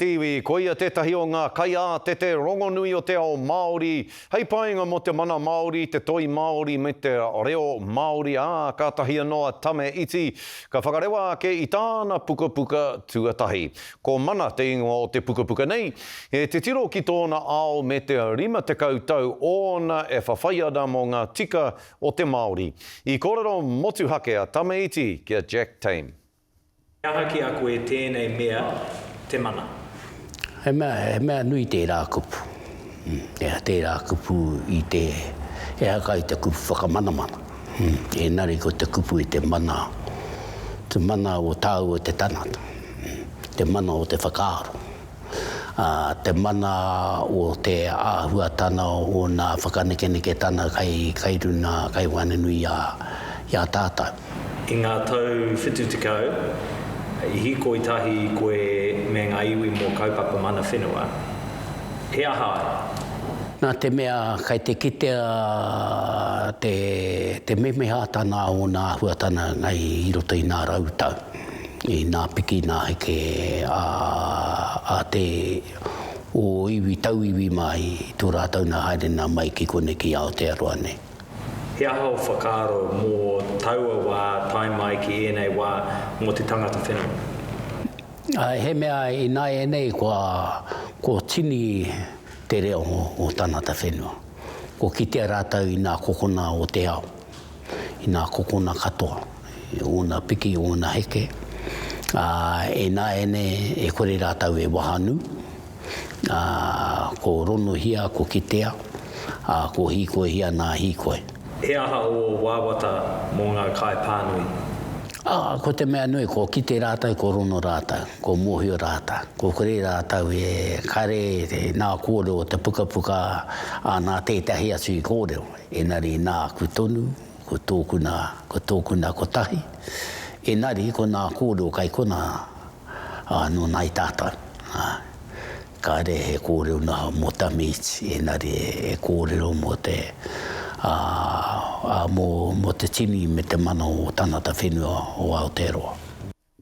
Te iwi, koia tētahi o ngā kaiātete rongonui o te ao Māori, hei painga mō te mana Māori, te toi Māori me te reo Māori, ā, kātahi anō a Tame Iti ka whakarewa ake i tāna pukapuka tuatahi. Ko Mana te ingoa o te pukapuka nei, he titiro ki tōna ao me te 50 tau ōna e whawhai ana mō ngā tika o te Māori. I kōrero motuhake a Tame Iti ki a Jack Tame. He aha ki a koe tēnei mea te mana? He mea, he mea nui tērā kupu. Ea, tērā kupu i te, ehaka i te kupu whakamanamana. Engari ko te kupu i te mana, te mana o tāua te tangata, te mana o te whakaaro. ā, te mana o te āhuatana o nā whakanekeneketana kai, kai runa, kai waenganui i a, i a tātou. I ngā tau 70, i hīkoi tahi koe me ngā iwi mō kaupapa mana whenua. He aha ai? Nā te mea kai te kitea te, te memehatana o nā āhuatana i roto i nā rautau. I nā piki nā heke a a te o iwi tauiwi mā i tō rātou nā haerenga mai ki konei ki Aotearoa nei. He aha ō whakaaro mō taua wā tae mai ki ēnei wā mō te tangata whenua? He mea ināianei kua kua tini te reo o tangata whenua. Kua kitea rātou i nā kokona o te ao. i ngā kokona katoa, i ōna piki, ōna heke, ā, ināianei e kore rātou e wahanu, ā, ko ronohia, ko kitea, ā, ko hīkoihia nā hīkoi. He aha ō wawata mō ngā kaipānui? Ā, ko te mea nui, ko kite rātou, ko rono rātou, ko mōhio rātou, ko kore rātou e kare nā kōrero o te pukapuka, ā, nā tētahi atu i kōrero. Engari nāku tonu, ko tōku nā, ko tōku nā kotahi, engari ko nā kōrero kai konā, ā, nō nāi tātou, ā, kāre he kōrero noa mō Tame Iti, engari he kōrero mō te, ā, ā, mō, mō te tini me te mana o tangata whenua o Aotearoa.